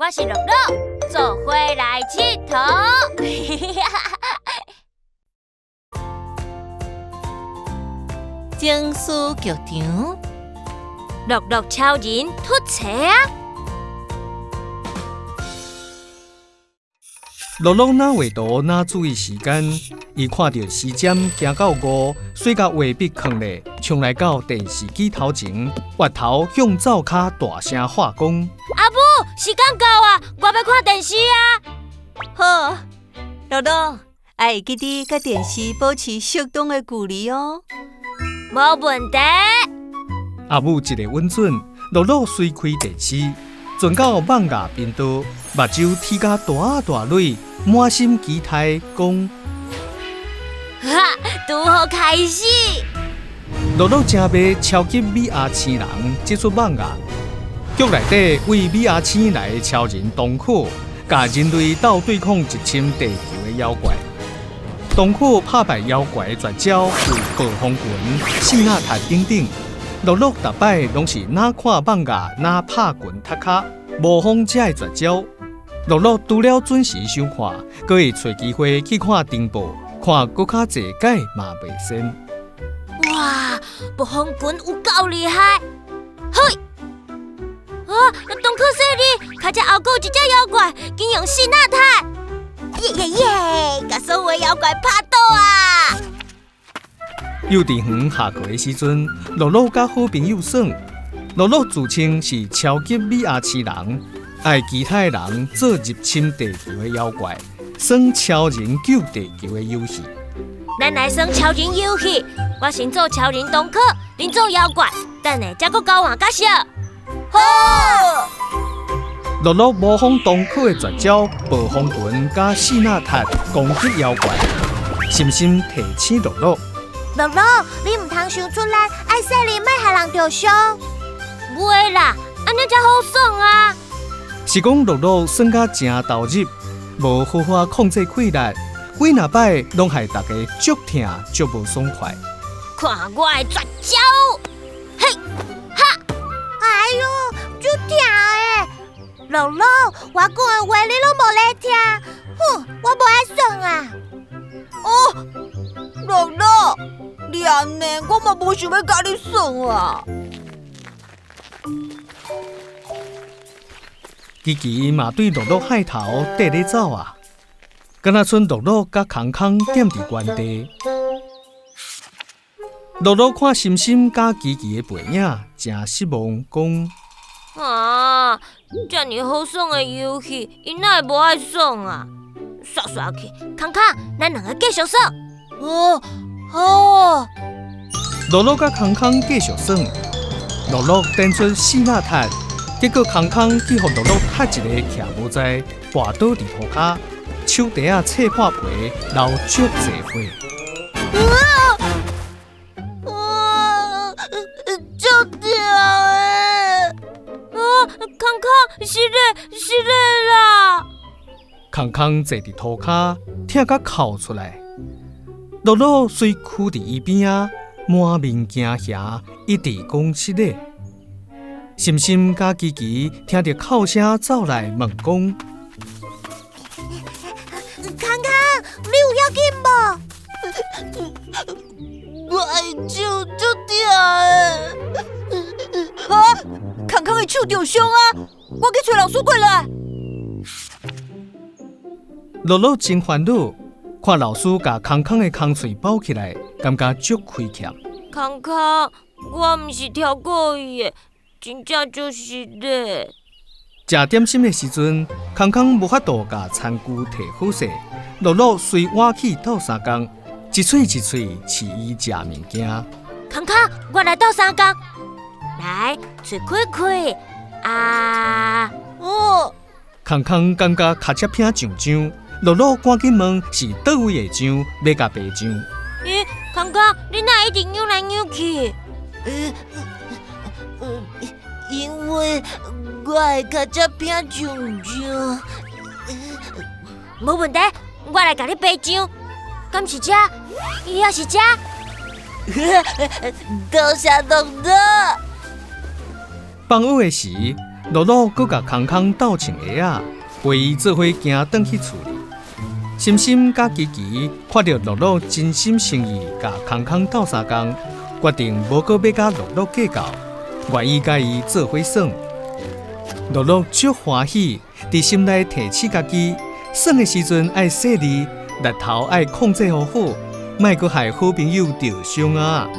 我是樂樂，做伙來𨑨迌。情緒劇場，樂樂超人出冊啊！樂樂若畫圖，若注意時間，伊看著時針行到5，隨共畫筆囥咧，衝來到電視機頭前，越頭向灶跤大聲喊講：阿母，時間到啊，我欲看電視啊！好，樂樂，愛會記得佮電視保持適當的距離哦。無問題。阿母一个允准，樂樂隨開電視，轉到艋舺頻道，目睭啼甲大大蕊，滿心期待，講：哈，拄好開始。樂樂正迷超級米亞星人這齣艋舺，劇內底為米亞星來的超人東可，共人類鬥對抗入侵地球的妖怪。東可拍敗妖怪的絕招有暴風拳、四納塔等等。樂樂逐擺攏是若看艋舺，若拍拳踢跤，模仿這个絕招。樂樂除了準時收看，閣會揣機會去看重播，看閣較濟擺嘛袂仙。哇，暴風拳有夠厲害！嘿，啊，東可細膩，卡這後閣有一隻妖怪，竟用四納塔！耶耶耶，共所有的妖怪拍倒啊！幼稚園下課的時陣，樂樂佮好朋友耍。樂樂自稱是超級米亞星人，愛其他的人做入侵地球的妖怪，耍超人救地球的遊戲。咱來耍超人遊戲，我先做超人東可，恁做妖怪，等下才閣交換角色。好。樂樂模仿東可的絕招暴風拳佮四納塔攻擊妖怪，心心提醒樂樂。樂樂，你毋通傷出力，愛細膩，莫予人著傷。袂啦，按呢才好耍啊。是講樂樂耍甲誠投入，無好好控制氣力，幾若擺攏害大家足疼足無爽快。看我的絕招！嘿，哈！哎喲，足疼的！樂樂，我講的話你攏無咧聽，哼，我無愛耍啊！哦，樂樂，你按呢，我嘛無想欲佮你耍啊！琪琪嘛對樂樂害頭綴咧走啊，敢若賰樂樂佮康康踮佇原地。樂樂看心心佮琪琪的背影，誠失望，講：啊，遮爾好耍的遊戲，𪜶哪會無愛耍啊？煞煞去，康康，咱兩个繼續耍。哦，好。樂樂佮康康繼續耍，樂樂展出四納塔，結果康康去予樂樂踢一个徛無在，跋倒佇塗跤，手蹄仔切破皮，流足濟血。啊！啊！足疼的！啊！康康，失禮，失禮啦！康康坐佇塗跤，疼甲哭出來。樂樂隨趺佇伊邊仔，滿面驚嚇，一直講失禮。心心佮琪琪聽著哭聲走來問講：康康，你有要緊無？我的手足疼的。啊！康康的手著傷啊！我去揣老師過來。樂樂真煩惱，看老師共康康的空喙包起來，感覺足虧欠。康康，我毋是超故意的，真正足失禮。食點心的時陣，康康無法度共餐具提好勢，樂樂隨碗去鬥相共，一喙一喙試伊食物件。康康，我來鬥相共，來，喙開開，啊，哦。康康感覺跤跡片上漿，樂樂趕緊問是佗位的漿，欲共白上。咦，康康，你哪會一直扭來扭去？因為我的跤跡片上漿。無問題，我來共你白漿。敢是這？抑是這？多謝樂樂。放學的時，樂樂閣共康康鬥穿鞋仔，陪伊做伙行轉去厝裡。心心佮琪琪看著樂樂真心誠意共康康鬥相共，決定無閣欲佮樂樂計較，願意佮伊做伙耍。樂樂足歡喜，佇心內提醒家己，耍的時陣愛細膩，力頭愛控制予好，莫閣害好朋友著傷啊！